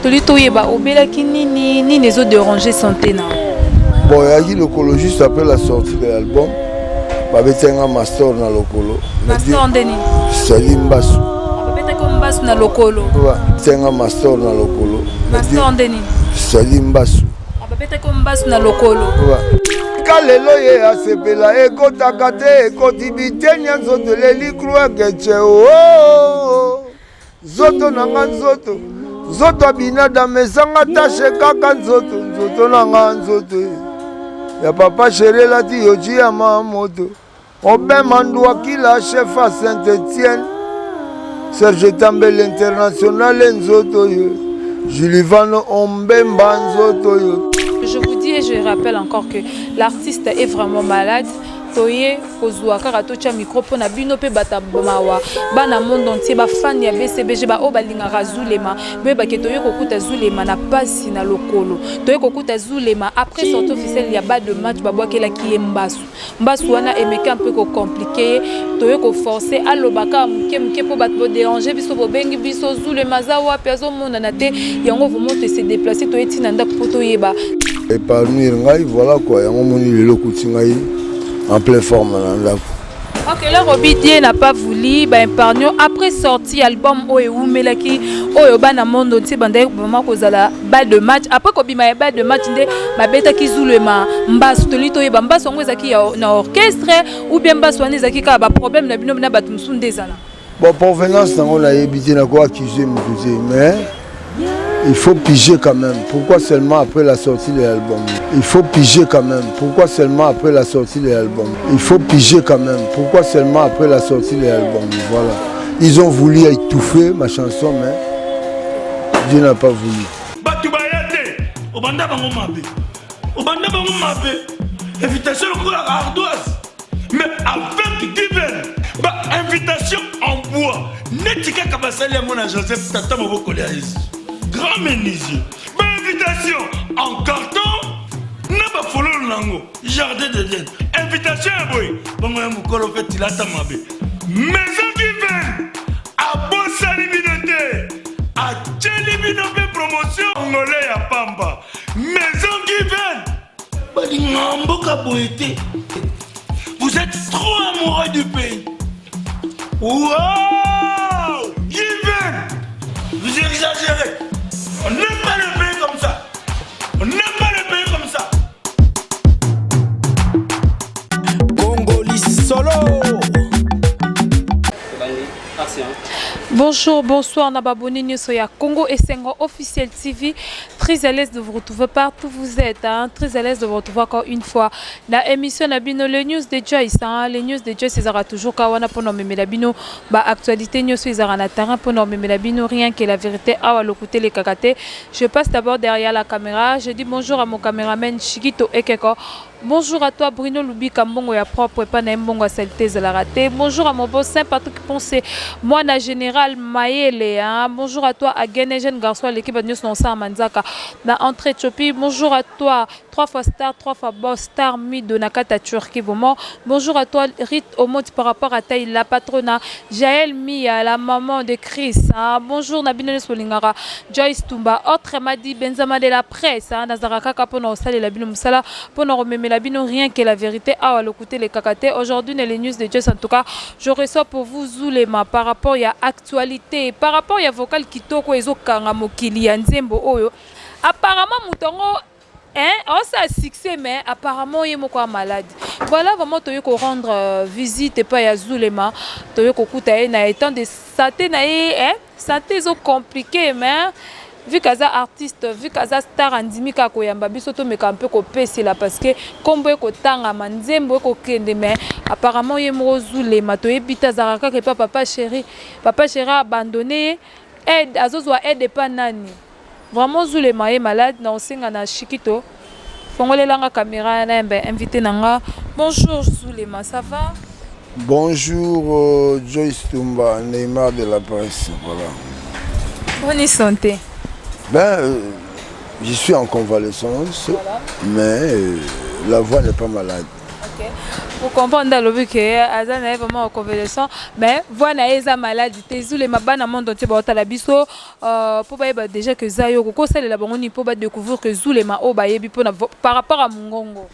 Toli toyeba obelaki nini, nini ezo déranger santé na? Bon, eyaki lokolo juste après la sortie de l'album. Babetaki nga master na lokolo. Master nde nini? C'est-à-dire mbasu. Babetaki mbasu na lokolo. Babetaki nga master na lokolo. Master nde nini? C'est-à-dire mbasu. Babetaki mbasu na lokolo. Ka lelo ye asepela ekotaka te ekoti biteni ya nzoto eleli kruakece o nzoto na nga nzoto nzoto abinadama ezanga tashe kaka nzoto nzoto na nga nzoto ya papa sheri elati yoji ya ma moto Aubin Manduakila chef à Saint-Étienne Serge Tambele international nzoto yo Julivano Ombemba nzoto yo. Je vous dis et je rappelle encore que l'artiste est vraiment malade. Toye kozua kaka totia micro mpo na bino mpe bato mawa bana monde entier bafani ya BCBG baoyo balingaka Zulema boyebake toye kokuta Zulema na pasi na lokolo toye kokuta Zulema après sortie officielle ya bas de match babwakelaki ye mbasu. Mbasu wana emeki un peu ko compliquer ye, toye ko forcer aloba kaka muke muke po batu bo deranger biso, bobengi biso Zulema aza wapi azo monana te, yango vraiment to se déplacer toye ti na ndaku po toyeba. Epanouir ngai voilà quoi, yango omoni lelo okuti ngai en pleine forme na ndaku. Ok, là Roby Dieu n'a pas voulu ba épargner après sortie album oyo ewumelaki oyo bana monde entier bandaki vraiment kozala balle de match après kobima ya balle de match nde babetaki Zulema mbasu. Tolingi toyeba mbasu yango ezalaki na orchestre ou bien mbasu wana ezalaki kaka ba problème na bino na bato mosusu nde ezala? Bon, provenance nango nayebi te, nako accuser motu te, mais il faut piger quand même. Pourquoi seulement après la sortie de l'album? Il faut piger quand même. Pourquoi seulement après la sortie de l'album? Il faut piger quand même. Pourquoi seulement après la sortie de l'album? Voilà. Ils ont voulu étouffer ma chanson, mais Dieu n'a pas voulu. Bato baya te, obanda bango mabe, obanda bango mabe, invitation lokola ardoise, mais avec Given, ba invitation en bois, neti kaka basali yango na Joseph tata mobokoli ya Yesu, grand menuisier, ba invitation en carton na bafololo nango jardin d'Eden, invitation ya boye bongo ya mokolo mpe tilata mabe. Maison Given abosani bino te, atieli bino mpe promotion ngole ya pamba. Maison Given balinga mboka boye te, vous êtes trop amoureux du pays. Wow! Given, vous exagérez. On n'aime pas le pays comme ça. On n'aime pas le pays comme ça. Congolais solo. Bonjour, bonsoir, na baboni nyonso ya Congo Esengo Officiel TV. Très à l'aise de vous retrouver partout où vous êtes, hein. Très à l'aise de vous retrouver encore une fois. Na émission na bino, les news de Joyce, hein. Les news de Joyce, ezara toujours kawana pour nous memela bino ba actualité nyonso ezara na terrain pour nous memela bino rien que la vérité awa lokute les kakate. Je passe d'abord derrière la caméra, je dis bonjour à mon caméraman Chiquito Ekeko. Bonjour à toi Bruno Lubika mbongo ya propre epa na ye mbongo ya salite ezalaka te. Bonjour à mon boss Saint Patrick Ponce mwana général Mayele hein. Bonjour à toi Agene jeune garçon aleki bato nyonso na osala manzaka na entre Ethiopie. Bonjour à toi trois fois star trois fois boss star Mido na kati ya Turquie vraiment. Bonjour à toi Rit Omoti par rapport à taille la patrona Jaël Mia la maman de Chris hein. Bonjour na bino nyonso bolingaka Joyce Tumba autrement dit Benzama de la presse hein. Nazalaka kaka mpona kosalela bino mosala pona komemela bino rien que la vérité awa lokuta elekaka te. Aujourd'hui na les news de Joyce, en tout cas je reçois pour vous Zulema par rapport ya actualité, par rapport ya vocal kitoko ezokanga mokili ya nzembo oyo. Apparemment moto yango hein aosala succès, mais apparemment ye moko ya malade. Voilà, vraiment toye ko rendre visite epai ya Zulema, toye kokuta ye na état de santé na ye, hein, santé ezo compliqué, mais vu qu'aza artiste, vu qu'aza star, andimi kaka koyamba biso tomeka mpe kopesela parce que nkombo ekotangama, nzembo ekokende. Mais apparemment ye moko Zulema toyebi te, azalaka kaka epa papa chéri. Papa chéri abandonné ye, aide azozwa aide epa nani? Vraiment Zulema ye malade. Na osenga na Shikito fongolelanga caméra na yamba invité na nga. Bonjour Zulema, ça va? Bonjour Joyce Tumba, Neymar de la presse, voilà. Bonne santé? Ben, je suis en convalescence, voilà. Mais la voix n'est pas malade. Okay. Ocomprendre nde alobi ke aza na ye vraiment reconvalescent, mais voix na ye eza maladi te. Zulema, bana monde entier baotala biso mpo bayeba déjà ke eza yo. Kokosalela bango nini mpo badécouvrir ke Zulema oyo bayebi mpona par rapport à mongongo?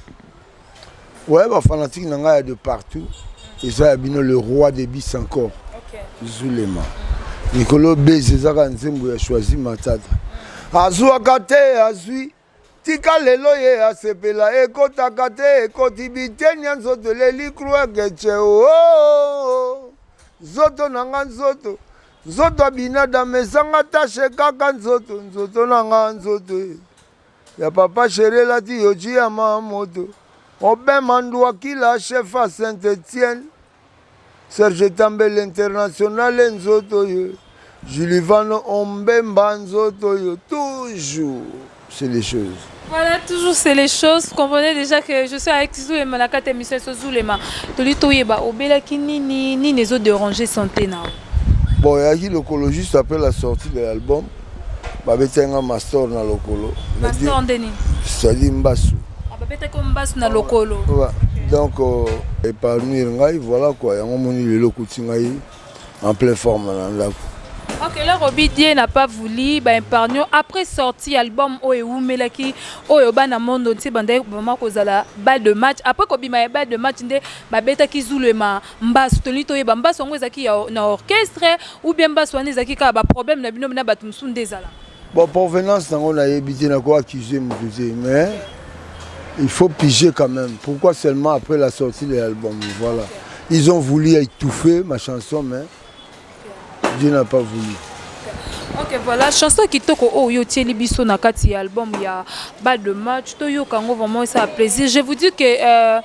Ouais, bafanatique na ngai ya de partout, eza ya bino le roi de bis encore, Zulema. Mikolo base ezaka nzembo ya Choisi Matata. Azwaka te, azwi, tika lelo ye asepela. Ekotaka te, ekoti biteni ya nzoto eleli kruekece o nzoto na nga, nzoto, nzoto abinadama ezanga tashe kaka nzoto, nzoto na nga, nzoto ya papa chéri elati yoji ya mamoto Obema Ndwakila, chef à Saint-Étienne, Serge Tambele international, nzoto yo Julivano Ombemba, nzoto yo, toujours c'est les choses. Voilà, toujours c'est les choses. Vous comprenez déjà que je suis avec Zulema, la carte émission sur Zulema. Toli toyeba obelaki nini, nini ezo déranger santé na? Bon, eyaki lokolo juste après la sortie de l'album. Babetaki nga master na lokolo. Master ndeni? C'est-à-dire mbasu. Ah, babetaki mbasu na lokolo. Ouais. Donc épanouir ngai, voilà quoi. Yango moni lelo kuti ngai en pleine forme na ndako. Ok, là, Robi Dieu n'a pas voulu, ba épargne après sortie album oyo ewumelaki, oyo bana monde entier banda vraiment kozala balle de match. Après kobima ya balle de match nde babetaki Zulema mbasu. Toli toyeba mbasu yango ezalaki ya na orchestre ou bien mbasu wana ezalaki kaka ba problème na bino na bato mosusu nde ezala? Bon, provenance nango nayebi te, nako accuser motu te, mais il faut piger quand même pourquoi seulement après la sortie de l'album. Voilà, ils ont voulu étouffer ma chanson, mais Dieu n'a pas voulu. Ok, voilà, chanson kitoko oyo otieli biso na kati ya album ya balle de match, toyoka yango vraiment, ça plaisir. Je vous dis que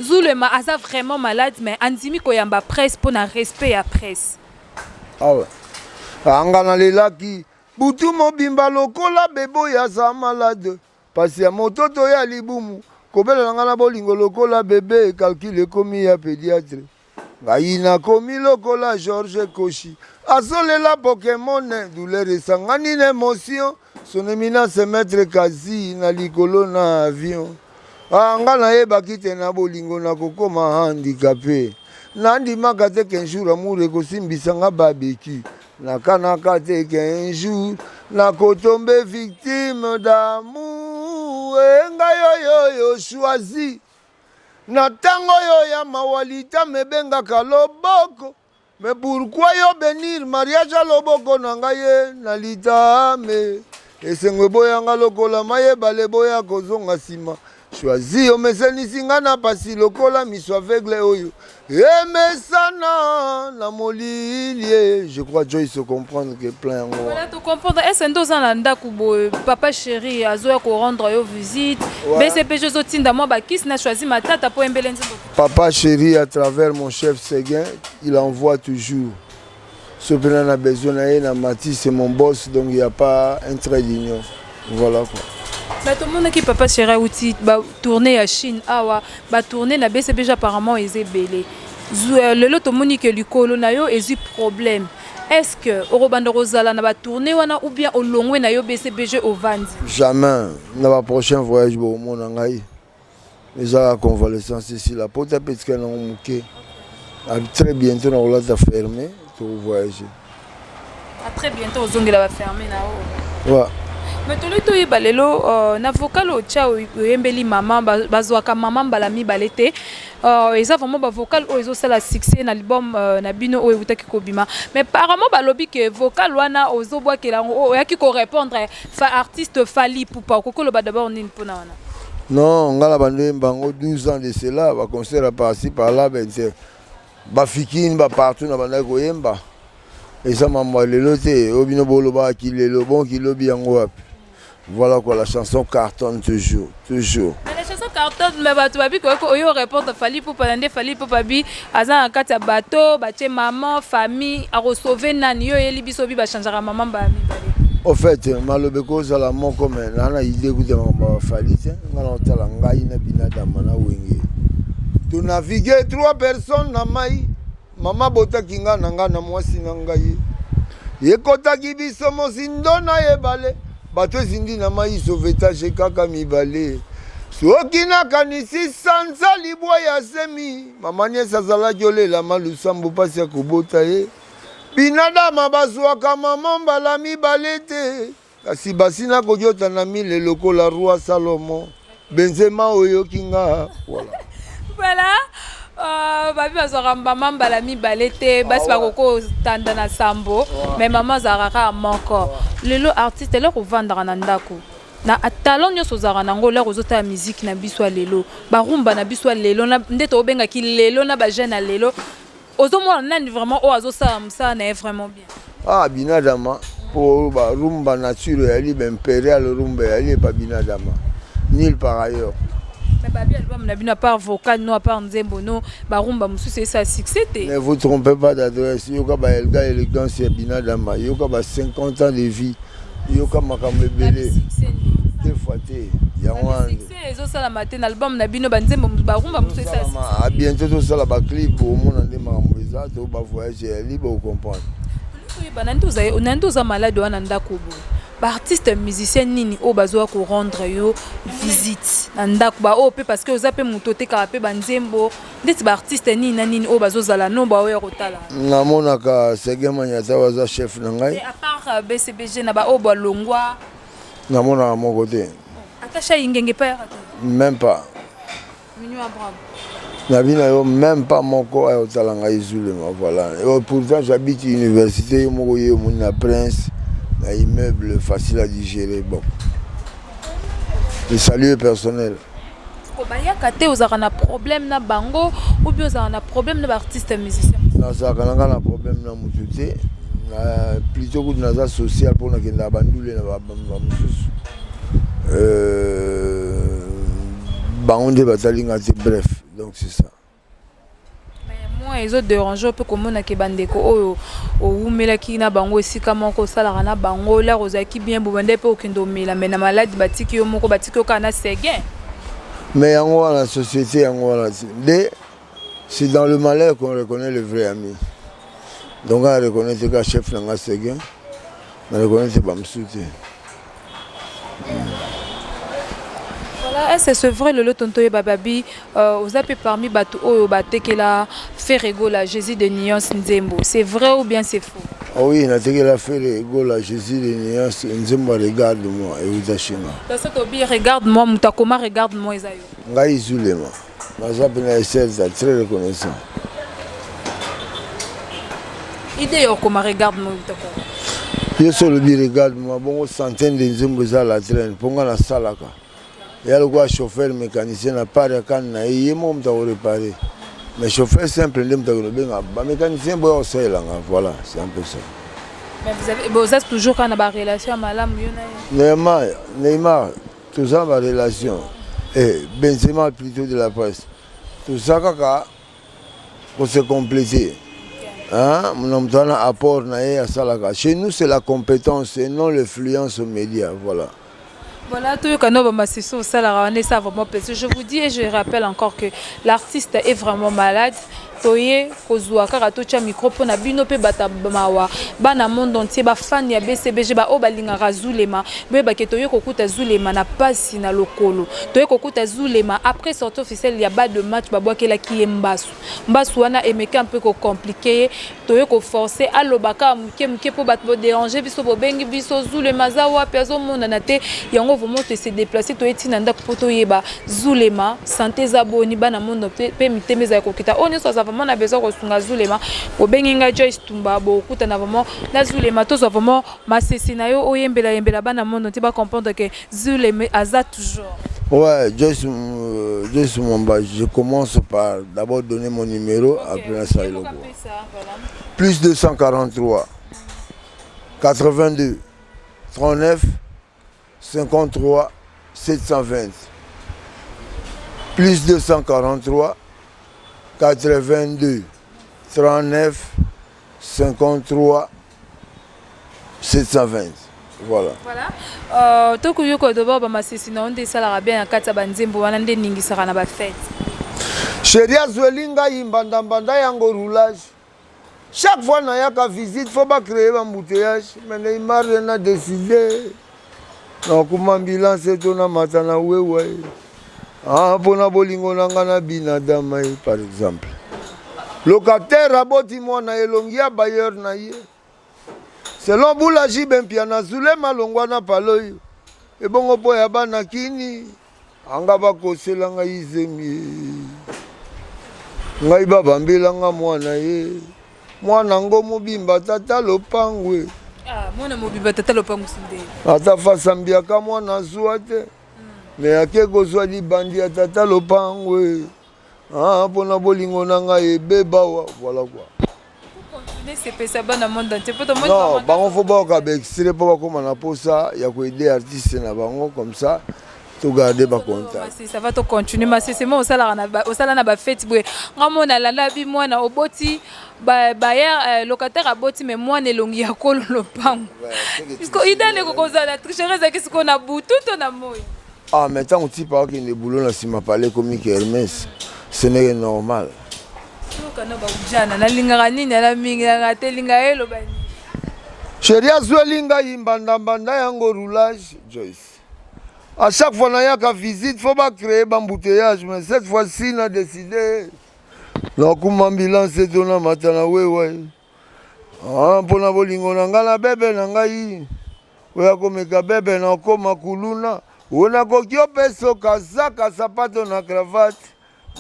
Zulema aza vraiment malade, mais andimi koyamba presse mpona respect ya presse. Awa anga nalelaki butu mobimba lokola bebe oyo aza malade, pasi ya mototo ya libumu kobela na ngai na bolingo lokola bebe, calcul ekomi ya pédiatre. Ngai nakomi lokola George Koshi azolela Pokemon, douleur esangani na émotion. Son éminence maître Kazi na likolo na avion. Ah, nga nayebaki te na bolingo nakokoma handicapé. Nandimaka te qu'un jour amour ekosimbisa nga babeki. Nakanaka te qu'un jour nakotombe victime d'amour. E ngai oyo choisi na ntango oyo ya mawa, litama ebengaka loboko. Mais pourquoi yo bénir mariage ya loboko na ngai ye na litame? Esengo eboyanga lokola mayebale eboya kozonga nsima. Choisi omesenisi nga na pasi lokola miso aveugle oyo emesana na molili. Je crois Joyce comprendre que plein yango. Voilà, to comprendre. Est-ce nde oza na ndako boye, papa chéri azoya korendre yo visite? BCPG ozotinda mwa bakisi na Choisi Matata mpo oyembele nzembo. Papa chéri, à travers mon chef Seguin, il envoie toujours ce que a besoin na Mathis, c'est mon boss, donc il n'y a pas un trait d'union. Voilà quoi. Mais tomonaki papa chéri auti batourne ya Chine awa, batourne na BCBG apparemment eza ebele. Lelo tomoni ke likolo na yo ezwi problème. Est ce que okobanda kozala na batourne wana ou bien olongwe na yo BCBG, ovandi? Jamais. Na ba prochain voyage bomona ngai. Ezaka convalescence esila, pota mpe etikali nango moke. Très bientôt nakolata fermé, tokovoyage. À très bientôt ozongela baferme na yo. Ouais. Mais toli toyeba lelo na vocal otya oyembeli mama, bazwaka mama mbala mibale te. Eza vraiment bavocal oyo ezosala succès na album na bino oyo eutaki kobima, mais apparemment balobi ke vocal wana ozobwakela yango, oyaki korépondre fa artiste Fally Ipupa. Okoki oloba d'abord nini mpona wana? Non, nga na bando yemba yango 12 ans de cela, baconcert par-ci par-là, ben bafikini bapartout na bandaki koyemba. Eza mambo ya lelo te oyo bino bolobaka kilelo. Bon, kilobi yango wapi? Voilà quoi, la chanson cartonne toujours, toujours. Mais la chanson cartonne, mais bato babi koyoko oyo répondre Fally Ipupa na nde Fally Ipupa bi aza na kati ya bato batie maman famille akosauve nani. Yo oyeli biso bi bachangeaka mama mbala mibale. Au fait, maloba ekozala moko, mais naa na idée kuta makambo ya bafali te. Nga na otala ngai na binadama na wenge, tonavigue trois personnes na mai. Mama botaki nga na nga na mwasi na ngai, ekotaki biso mozindo na ebale, bato ezindi na mai, sauvetage kaka mibale. Soki nakanisi sanza libwa ya zemi, mama Niese azalaki olela ma lusambo mpasi ya kobota ye. Binadama bazwaka mama mbala mibale te, kasi basi nakoki na mile lokola roi Salomon. Benzema oyoki nga, voilà. Voilà. Babi bazwaka mama mbala mibale te, basi bakoki kotanda na sambo, mais mama azalaka kaka moko. Lelo artiste, eloko ovandaka na ndako na talent nyonso ozalaka nango, lere ozotala musique na biso ya lelo, barumba na biso ya lelo, nde tobengaki lelo na bajeune ya lelo, ozomona nani vraiment oyo azosala mosala na ye vraiment bien? Ah, Binadama, mpo barumba nature eyali baimpérial, rumba eyali epa Binadama, nulle par ailleurs. Mais babi album na bino, à part vocal no, à part nzembo no, barumba mosusu esala succès te. Ne vous trompez pas d'adresse. Yoka ba Elga Élégance ya Binadama, yoka ba 50 ans de vie, yoka makambo ebele te fois te yango wana. Succès ezosalama te na album na bino, banzembo, barumba mosusu esala succès. A bientôt tosala baclip, omona nde makambo eza to bavoyage eyali, bocomprendre. Toyeba nani oza malade wana ndako boye, baartiste musicien nini oyo bazwa korendre yo visite na ndako, baoyo mpe, parce que oza mpe moto otekaka mpe banzembo, ndeti baartiste nini na nini oyo bazozala no baoyo ya kotala? Namonaka Sege Manyata oyo aza chef na ngai. À part BCBG, na baoyo balongwa? Namonaka moko te. Ata Shai Ngenge mpe ayaka te? Même pas. Mignon Abraham? Nabi na yo, même pas moko aya kotala ngai Zulema, voilà. Et pourtant j'habite université, yo moko ye omoni na Prince, na immeuble facile à digérer. Bon, le salut est personnel. Bayaka te, ozalaka na problème na bango ou bien ozalaka na problème na baartiste musicien? Nazalaka na ngai na problème na motu te, plutôt kutu naza social mpo nakendaka bandule na bamosusu, bango nde batali nga te. Bref, donc c'est ça. Mais moi ezodérange mpe komonake bandeko oyo owumelaki na bango esika moko, osalaka na bango, lere ozalaki bien, bobande mpe okende omela, mais na maladi batiki yo moko, batiki yo kaka na Seguin. Mais yango wana société, yango wana nde c'est dans le malheur qu'on reconnaît le vrai ami. Donc a reconnaître ka chef na nga Seguin, na reconnaître bamosusu te. Voilà, est-ce que c'est vrai, lelo tonto yeba babi oza mpe parmi bato oyo batekela Ferre Gola Jésus de Nuance nzembo, c'est vrai ou bien c'est faux? Ah oui, natekela Ferre Gola Jésus de Nuance nzembo ya Regarde moi, euta shinga. So tobi Regarde moi, moto akoma Regarde moi eza yo? Ngai Zulema naza mpena eselza très reconnaissant. Idée ya okoma Regarde moi utako? Yo so olobi Regarde moi, bongo centaine de nzembo eza la traîne, mpo nga nasalaka ya lokola chauffeur mécanicien na part ya kane na ye, ye moko moto akoréparer, mais chauffeur simple nde moto akende obenga bamécanicien boya kosalelanga. Voilà, c'est un peu ça. Mais vous avez boza toujours kaka na barelation ya malamu, yo na ye? Neymar, Neymar, toza na barelation, eh, Benzema plutôt de la presse, toza kaka kose compléter, hein, na moto wana apport na ye asalaka. Chez nous, c'est la compétence et non l'influence aux médias, voilà. Voilà, toyoka no bamasisi osalaka wana, esa vraiment plaisir. Je vous dis et je rappelle encore que l'artiste est vraiment malade. Toye kozwa kaka totya micro mpo na bino mpe bato mawa, bana monde entier, bafani ya BCBG, baoyo balingaka Zulema, boyebake toye kokuta Zulema na pasi na lokolo. Toye kokuta Zulema après sortie officielle ya ba de match, babwakelaki ye mbasu. Mbasu wana emeki mpe kocompliquer ye. Toye koforcer aloba kaka moke moke mpo bato bodéranger biso, bobengi biso: Zulema aza wapi? Azomonana te. Yango vraiment tose déplacer, toye ntina ndako mpo toyeba Zulema santé eza boni. Bana mondo mpe mitema ezali kokita. Oyo nyonso aza vraiment na besoin kosunga Zulema, bobengi ngai Joyce Tumba, bokutana vraiment na Zulema, tozwa vraiment masese na yo, oyembela yembela bana mondo te, bacomprendre que Zulema aza toujours. Ouais, Joyce, Joyce Mwamba, je commence par d'abord donner mon numéro, après ça, il voilà. Plus 243 82 39 53 720. Plus 243 82 39 53 720. Voilà. Voilà. Tokoyoka d'abord bamasisi na yo nde esalaka bien na kati ya banzembo wana, nde eningisaka na bafete. Chéri azweli ngai mbandambanda yango roulage. Chaque fois nayaka visite, faut bacréer bambouteillage. Mais Neymar na décidé nakoma ambulance to namata na wewa ye. Ah, mpona bolingo na nga na binadama ye par exemple locataire aboti mwana elongi ya bailleur na ye selon bula jibe mpiana zulema longwa na paloyo ebongo mpo ya bana kini anga bakosela ngai zemi ngai babambela nga mwana ye mwana ngo mobimba tata lopangwe. Ah, mwana mobimba tata lopango sinde. Ata fasa mbiaka mwana azwa te me ake kozwa libandi ya tata lopangwe ah, mpona bolingo na ngai ebebawa voilà quoi. Sepesa bana monde entier po tomoni. Non, bango fo bayoka baextrait mpo bakóma na mposa ya koede artiste na bango comme ça togarde bacontact. Ça va, tocontinue masese mo osala na bafete boye. Nga mona alanda bi mwana oboti bayer locataire aboti me mwana elongi ya kolo lopango puisque idane ekokozala tricherie ezalaki sikoyo na butu to na moi. Ah, mais ntango tipa akende boulot na nsima pale ekomi kermesse, ce n'est que normal. Tokana baujana nalingaka nini ala mingi nalingaka te linga eloba nini. Chéri azweli ngai mbandambanda yango roulage Joyce. À chaque fois nayaka visite faut bacréer bambouteillage, mais cette fois-ci na décidé nakuma ambulance to namata na wewa. Ah, mpona bolingo na ngai na bebe na ngai oyo akomeka bebe na okoma kuluna oyo nakoki opesa kazaka sapato na cravate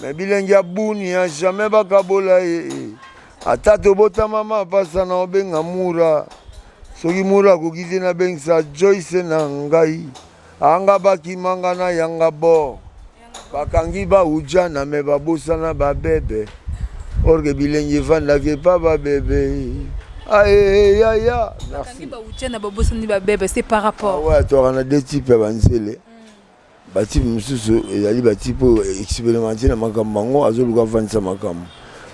me bilenge ya buni ya jamais bakabola ye. Ata tobotama mapasa na obenga mura soki mura akoki te nabengisa Joyce na ngai anga bakimanga na yanga bor bakangi baujana me babosana babebe orke bilenge evandaka epa babebe ayeyaya. Merci. Baujana babosani babebe, c'est par rapport. Ah ouais, toaka na deux types ya banzele. Batype mosusu ezali batype oyo expérimenté na makambo bango azoluka avandisa makambo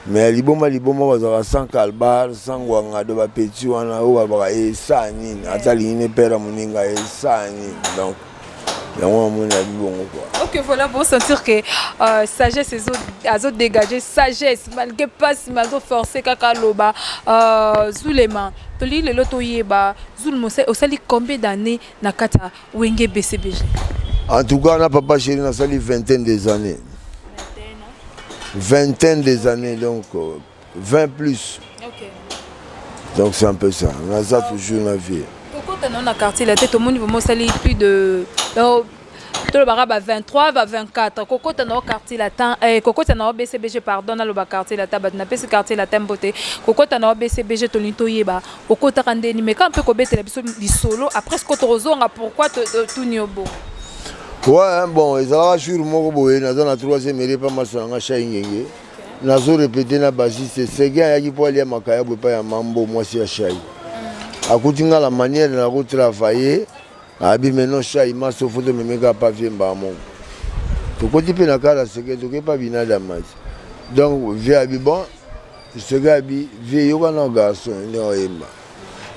mais ya liboma liboma bazalaka sans calbar sans ngwanga do bapeti wana oyo balobaka esa nini ata alingi ne pere moninga esa nini donc yango namoni ya bibongo quoi. Ok, voilà pour sentir que sagesse azo dégager sagesse malgré passe mais azo forcer kaka loba. Zulema toli lelo toyeba Zulema osali combien d'années na kati ya Wenge BCBG? En tout cas na papa chéri nasali vingtaine des années, vingtaine des années, donc 20 plus. Donc c'est un peu ça, naza toujours na vie. Tokota nao na quartier la te, tomoni vraiment osali plus de tolobaka ba 23 ba 24. Kokota nao quartier latin, kokota nao BCBG, pardon, naloba quartier latin, bato napesi quartier latin mbote. Kokota nao BCBG, tolingi toyeba okotaka ndeni mais quand mpe kobetela biso lisolo après siko tokozonga pourquoi tuni yo bongo. Ouais, bon, ezalaka jour moko boye naza na troisième ere pa maso na nga Shai Ngenge nazo répété na bassiste Seguin ayaki mpo alia makaya boye epai ya mambo mwasi ya Shai akuti nga la manière nakotravaille abi maintenant Shai maso fo tomemeka pa vie mbaa moko tokoti mpe na kala Seguin toke pa binadamasi donc vie abi bon Seguin abi vie yoka na garçon ndenge oyemba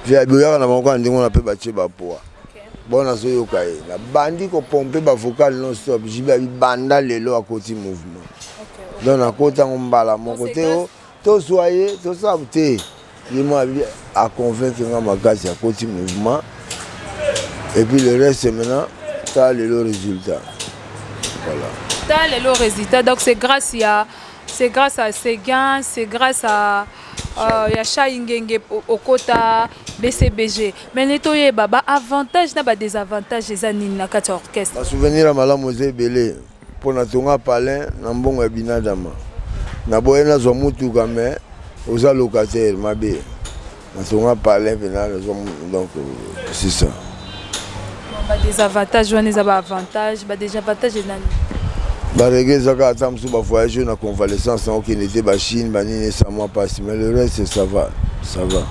vie abi oyaka na bango kaka ndenge wana mpe batie bapoa bon nazoyoka ye nabandi kopompe bavocal non stop jibe abi banda lelo akoti mouvement donc nakoti yango mbala moko te o tozwa ye tosala te ye mo abi aconvaincre nga makasi akoti mouvement et puis le reste maintenant tala lelo résultat voilà. Tala lelo résultat, donc c'est grâce à Seguin, c'est grâce à ya Shai Ngenge okota BCBG. Mais ne toyeba ba avantage na ba désavantage eza nini na kati ya orchestre? Basouvenir ya malamu eza ebele mpo na tonga palin na mbongo ya binadama naboye nazwa mutuka mais oza locataire mabe natonga palin mpena nazwa donc c'est ça. Ba désavantage wana eza ba avantage, ba désavantage eza nini? Barege eza kaka ata mosusu bavoyage oyo na convalescence na okende te bachine banini esa mwa mpasi mais le reste ça va, ça va.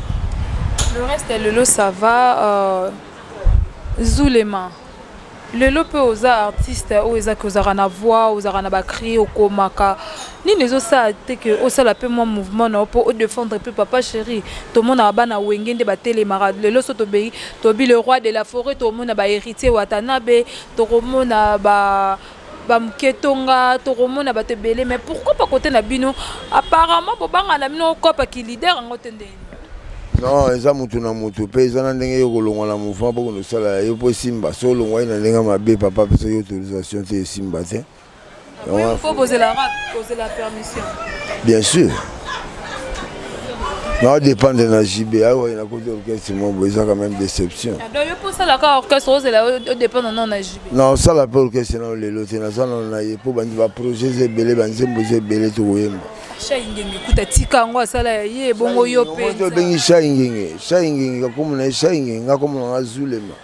Le reste lelo ça va. Zulema lelo mpe oza artiste oyo ezaki ozalaka na voix, ozalaka na bacri, okomaka nini ezosala te ke osala mpe mwa mouvement na yo mpo odefendre mpe papa chéri. Tomonaka bana Wenge nde batelemaka lelo so tobei tobi le roi de la forêt, tokomona bahéritier Watanabe, tokomona ba bamoke tonga, tokomona bato ebele mais pourquoi pas kote na bino? Apparemment bobanga na bino okopaki leader yango te ndeni. Non, eza mutu na mutu mpe eza na ndenge yo kolongwa na mouvement mpo kende osala ya yo mpo esimba so olongwa ye na ndenge ya mabe papa apesa yo autorisation te esimba te. Faut poser la poser la permission. Bien sûr. Na dépendre na JB awa na côté orchestre mo boye eza quand même déception. Ah, donc yo mpo osalaka orchestre ozela odépendre nano na JB. Na osala mpe orchestre nano lelo te, naza nano na ye mpo bandi baprojet eza ebele, banzembo eza ebele tokoyemba. Shai Ngenge kuta tika yango asala ya ye bongo yo mpe. Obengi Shai Ngenge, Shai Ngenge kakomo na ye Shai Ngenge, nga komo na nga Zulema.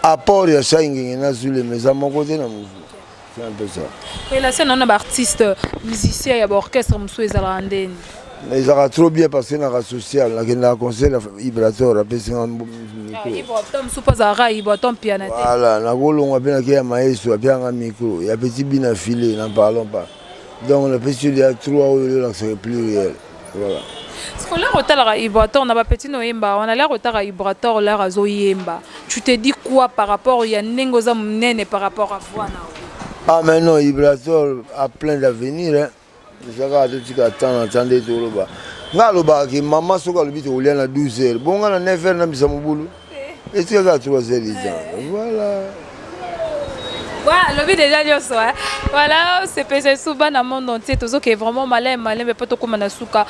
Apport ya Shai Ngenge na Zulema eza moko te na mouvement. C'est un peu ça. Relation na na baartiste musicien ya baorchestre mosusu ezalaka ndeni? Ezalaka trop bien parce que naka social, nakendaka concert ya Ibrator, apesi nga micro. Mosusu mpo azalaka Ibrator Mpiana te. Voilà, nakolongwa mpe nake ya Maestro, apianga micro ya petit bina filet, n'en parlons pas. Donc napesi yo deya trois oyo olakisaka pluriel, voilà. Siko lere otalaka Ibrator na bapeti na oyemba wana, lere otaka Ibrator, lere azoyemba, tu te dis quoi par rapport ya ndenge oza monene par rapport à voix na? Ah mais non, Ibrator a plein d'avenir, hein. Eza kaka totika temps na temps nde toloba. Nga alobaka ke mama soki alobi tokolia na 12 heures, bonga na 9 heures nabisa mobulu, etika kaka 3 heures du temps, voilà. Voilà, lobi déjà nyonso, hein. Voilà, sepesa su bana monde entier, tozoke vraiment malin malin mpo tokóma na suka.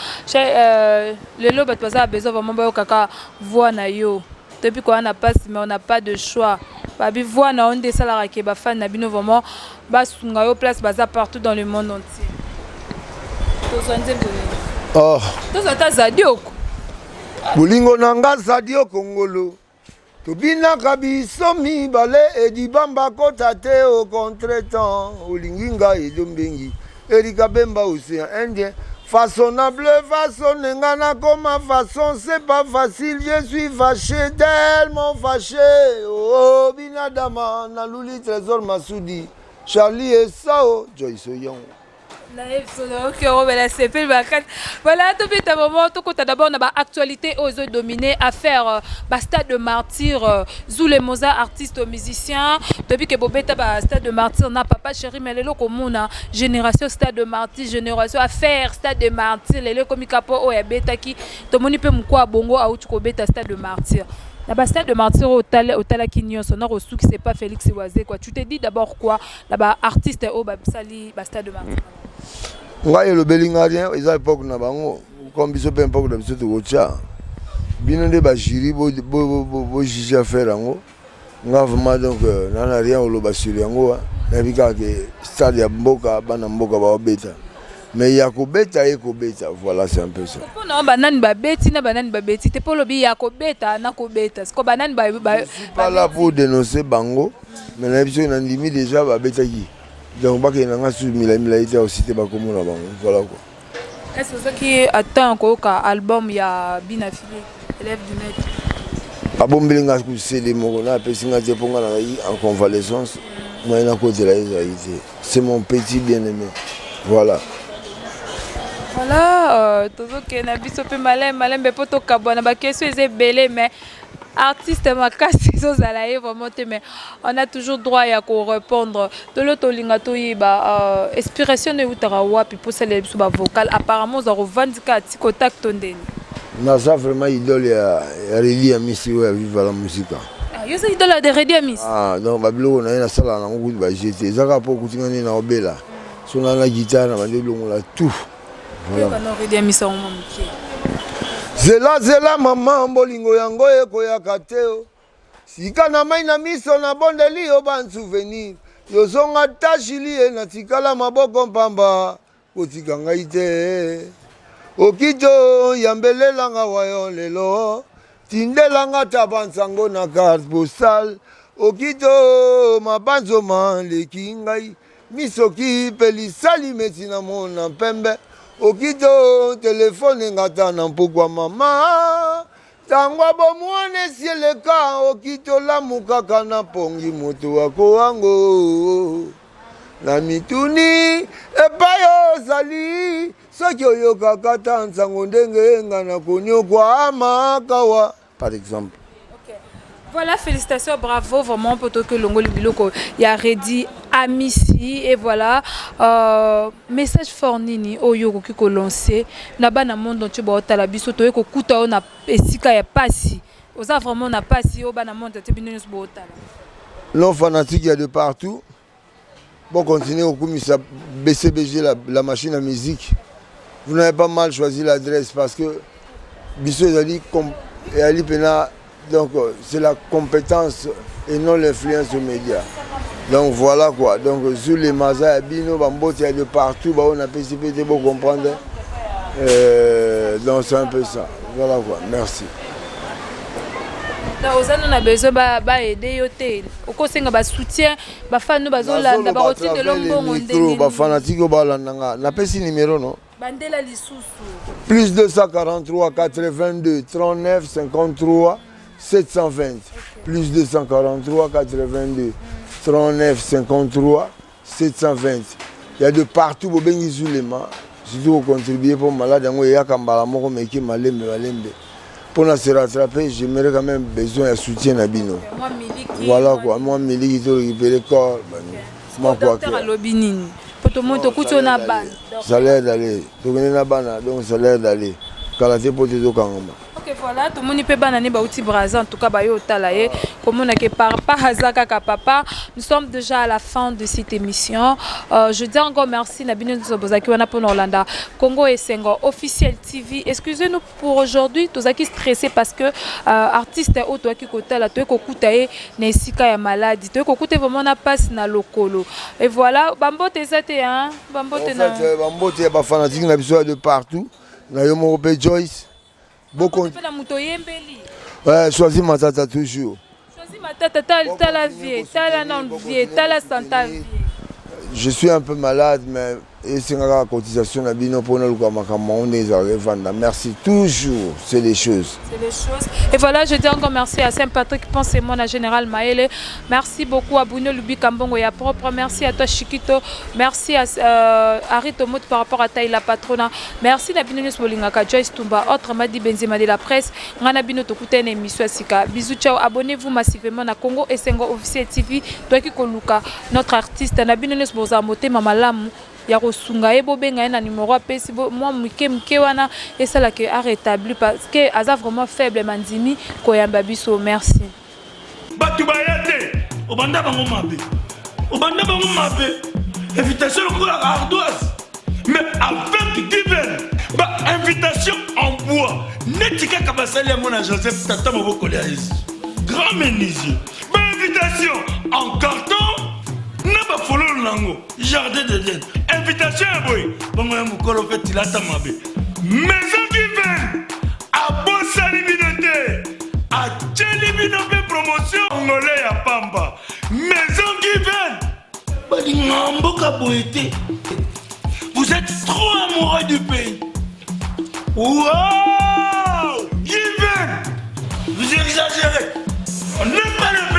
Lelo bato baza besoin vraiment bayokaka voix na yo. Toyebi koya na mpasi, mais on n'a pas de choix. Babi voix na yo nde esalaka ke bafani na bino vraiment basunga yo place baza partout dans le monde entier. Tozwa nzembo nini? Oh. Tozwa ata Zadioko. Bolingo na nga Zadioko ngolo, tobinaka biso mibale, edibamba kota te au contretemps. Olingi ngai edombengi Erika Bemba, océan Indien, façonnable façonne nga nakoma façon. C'est pas facile, je suis fâché, tellement fâché. Oh binadama naluli Trésor Masudi, Charlie Esao, Joyce Oyongo. Nayebi obela sepeli bakati. Voilà, tobeta vraiment, tokota d'abord na baactualité oyo ezodomine, affaire bastade de martyr. Zule Moza artiste musicien, toyebi ke bobeta bastade de martyr na Papa Chéri, mais lelo komona génération stade de martyr, génération affaire stade de martyr, lelo ekomi kapo oyo abetaki. Tomoni mpe mokwa bongo auti kobeta stade de martyr. Na bastade de martyr oyo otalaki nyonso na kosukisa epa Félix Wazekwa, tu te dis d'abord quoi na baartiste oyo basali bastade de martyr? Ngai elobeli nga rien. Eza époque na bango, comme biso mpe époque na biso tokotya. Bino nde bajury, bojuge affaire yango. Nga vraiment donc na na rien oloba sur yango. Nayebi kaka ke stade ya mboka, bana mboka baobeta, mais ya kobeta ye kobeta, voilà, c'est un peu ça. Mpona banani babeti na banani babeti te? Mpo olobi ya kobeta na kobeta, siko banani? Je suis pas là pour dénoncer bango, mais nayebi soki nandimi déjà babetaki, donc bakende na nga su milai milai te aussi te, bakomona bango, voilà quoi. Est ce ozaki atan koyoka album ya Bina File, élève du maître? Abombeli nga ku CD moko na apesi nga te mpo nga nazalaki en convalescence, ngai nakotela ezalaki te. C'est mon petit bien aimé, voilà. Voilà, tozokende na biso mpe malembe malembe mpo tokabwana. Baquestion eza ebele, mais artiste makasi ezozala ye vraiment te, mais on a toujours droit ya korépondre. Tolo tolinga toyeba inspiration no eutaka wapi mpo osalela biso bavocal. Apparemment oza kovandika atika otak to ndeni? Naza vraiment idole ya Reddy Amisi oyo ya Viva la Musica. Ah, yo oza idole ya de Reddy Amisi? Ah, donc babiloko na ye nasalaka nango kutu baje te, eza kaka mpo okutinga nde na obela so na na guitare na bandi olongola tout. Voilà. Reddy Amisi yango mwa moke. Zela zela mama, bolingo yango ekoyaka te o sika na mai na miso, nabondeli yo bansouvenir yozonga ta julie, natikala maboko mpamba, kotika ngai te. Okito yambelelanga wayo lelo, tindelanga ta bansango na carte postale. Okito mabanzoma leki ngai misoki mpe lisali meti na mona pembe. Okito telefone ngata na mpokwa mama, ntango bomwana esi eleka. Okito lamukaka na pongi, moto akowango na mituni epai ozali, soki oyokaka ta nsango ndenge nga na konyokwa makawa, par exemple. Voilà, félicitations, bravo vraiment pour toi que longoli biloko ya Reddy Amisi. Et voilà, message fort nini oyo okoki ko lancer na bana monde entier baotala biso? Toye kokuta oyo na esika ya pasi, oza vraiment na pasi oyo bana monde entier, bino nyonso baotala. Non, fanatique ya de partout. Bon continuer kokumisa BCBG la, la machine à musique. Vous n'avez pas mal choisi l'adresse parce que biso ezali ezali pena donc c'est la compétence et non l'influence aux médias. Donc voilà quoi. Donc Zulema aza ya bino ba mbote ya de partout ba oyo napesi pe te bo comprendre. Donc c'est un peu ça. Voilà quoi. Merci. Donc oza na besoin ba ba aider yo te. Okosenga ba soutien ba fan no bazolanda bakotindela mbongo ndenge ba fanatique oyo balanda nga napesi numero no bandela lisusu plus 243 82 39 53 720 plus 243 82 39 53 720 ya de partout bobengi Zulema surtout kocontribue mpo malade yango eyaka mbala moko meke malembe malembe mpo na se rattraper. J'aimerais quand même besoin ya soutien na bino. Voilà quoi, mwa miliki to récupérer corps mwa kwake. Alobi nini po tomoni tokuti oyo na bana? Salaire d'aller, tokende na bana, donc salaire d'aller kala te mpo tezokangama. Ok, voilà, tomoni mpe bana ne bauti Braza, en tout cas bayo otala ye komona ke papa aza kaka papa. Nous sommes déjà à la fin de cette émission. Je dis encore merci na bino nyonso bozalaki wana mpona kolanda Congo Esengo Officiel TV. Excusez-nous pour aujourd'hui, tozalaki stressé parce que artiste oyo toyaki kotala, toyei kokuta ye na esika ya maladi, toyei kokuta ye vraiment na mpasi na lokolo. Et voilà, bambote eza te, hein? Bambote na bambote ya bafanatike na biso ya de partout, na yo moko mpe Joyce. Mpe na moto oyembeli. Ouais, Choisi Matata toujours. Choisi Matata, tala vie, tala non vie, tala santa vie. Je suis un peu malade, mais esengaka cotisation na bino mpona luka makambo yango ndenge ezalaka evanda. Merci toujours, c'est des choses. C'est des choses. Et voilà, je dis encore merci à Saint-Patrick, pensez-moi, à Général Maële. Merci beaucoup à Bruno Lubi Kambongo ya propre. Merci à toi Chiquito. Merci à Harry Tomot par rapport à Taïla Patrona. Merci na bino nyonso bolingaka Joyce Tumba, autrement dit Benzema de la presse. Nga na bino tokuta na émission ya sika. Bisous, ciao. Abonnez-vous massivement na Congo Esengo Officiel TV. Toyaki koluka notre artiste na bino nyonso bozala motema malamu ya kosunga ye, bobenga ye na numéro apesi mwa moke moke wana esalaka arétabli parce que aza vraiment faible, mandimi koyamba biso. Merci. Bato baya te, obanda bango mabe, obanda bango mabe, invitation lokola ardoise, mais avec given ba invitation en bois neti kaka basali yango na Joseph tata mobokoli ya Yesu, grand menuisier, ba invitation en carton na bafololo nango jardin d'Eden, invitation ya boye bongo ya mokolo mpe tilata mabe. Maison Given abosani bino te, atieli bino mpe promotion ngole ya pamba. Maison Given balingaka mboka boye te. Vous êtes trop amoureux du pays. Wow, Given, vous exagérez, on n'aime pas le